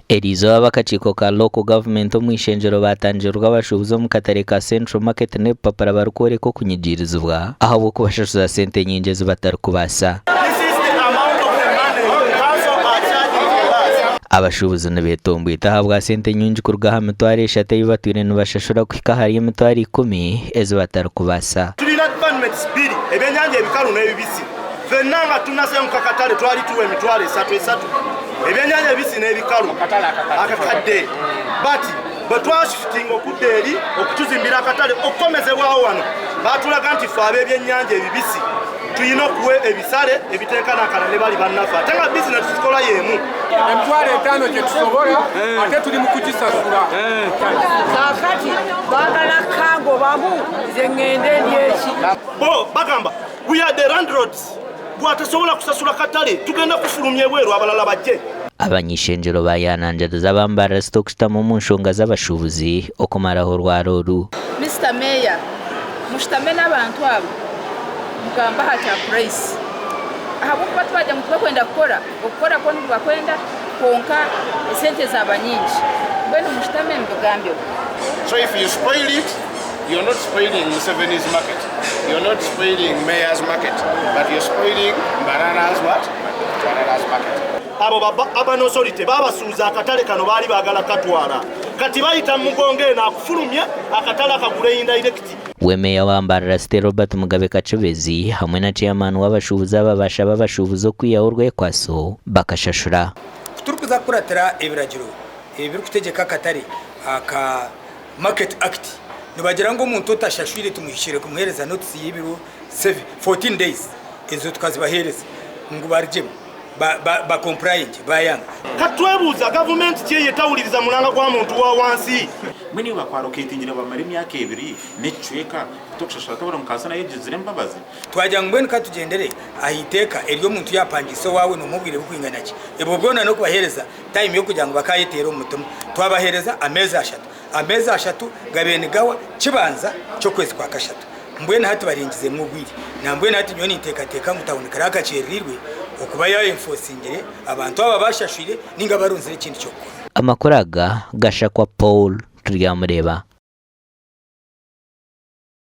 Eriizooba ab'akakiiko ka Local Government omu ishengyero baatangirwa abashuubuzi omu katare ka Central Market n'ebipapura barikworeka okunyigirizibwa ahabw'okubashashuza sente nyingi ezi batarikubaasa. Abashuubuzi nibetomboita ahabwa sente nyingi kuruga aha mitwaro eshatu ei batwire nibashashura kuhika ahari emitwaro ikumi ezi batarikubaasa. Tulina departments bbiri, ebyenyanja ebikalu n'ebibisi. Ffenna nga tunasenguka akatale twali tuwa emitwalo esatu esatu ebyenyanja ebibisi n'ebikalu akakadde but bwe twashifitinga okudda eri okutuzimbira akatale okukomezebwawo wano baatulaga nti ffe ab'ebyennyanja ebibisi tulina okuwa ebisale ebitenkanankana ne bali bannaffe ate nga bizinesi tukikola y'emu. Emitwalo etaano gye tusobola ate tuli mu kugisasula. Kaakati baagala kangobamu nze ŋŋende ndyeki. Bo bagamba We are the landlords bwatasobola kusasula katale tugenda kufulumya ebweru abalala bajje. Abany'ishengyero bayanangiriza aba Mbarara City okushutama omu nshonga z'abashuubuzi okumaraho orwari oru. Mister Mayor, mushutame n'abantu abo mugambe aha kya price ahabw'okuba twagira ngu tibakwenda kukora, okukora kwo nibakwenda kwonka esente zaaba nyingi. Mbwenu mushutame mubigambeho. So if you spoil it, you're not spoiling Museveni's market, you're not spoiling Mayor's market, but you're spoiling Mbarara's what? Mbarara's market. Abo ba Urban Authority babasuuza akatale kano baali baagala katwala kati bayita mu mugongo eno akufulumye akatale akagule indirect. We Meeya wa Mbarara City Robert Mugabe Kacubezi hamwe na Chairman w'abashuubuzi aba bashaba abashuubuzi okwihaho orwekwaso bakashashura. Ku turikuza kukuratira ebiragiro ebirikutegyeka akatare aka Market Act, nibagira ngu omuntu otashashwire tumuhikire kumuheereza notisi y'ebiro 14 days, ezo tukazibaheereza ngu barugyemu ba complyinge bayanga. Kati twebuuza, gavumenti ki eyetawuliriza mulanga gwa muntu wa wansi? Mbwenu iwe bakwarokeetingire bamara emyaka ebiri n'ekicweka, tokushashura tabura ngu kanso nayo egizire embabazi? Twagira ngu mbwenu ka tugyendere aha iteeka eri omuntu yaapangiisa owaawe noomuha obwire burikwingana ki? Ebwo bwona n'okubaheereza time y'okugira ngu bakaayeteera omu mutima. Twabaheereza ameezi ashatu. Ameezi ashatu gabaire nigahwa kibanza ky'okwezi kwa kashatu. Mbwenu hati baringizemu obwire. Nambwenu hati nyowe ninteekateeka ngu tawuni kiraaka akyerereirwe okuba ya enforcingire abantu aba abashashwire ninga abarunzire ekindi ky'okukora. Amakuru aga gashakwa Paul Turyamureeba.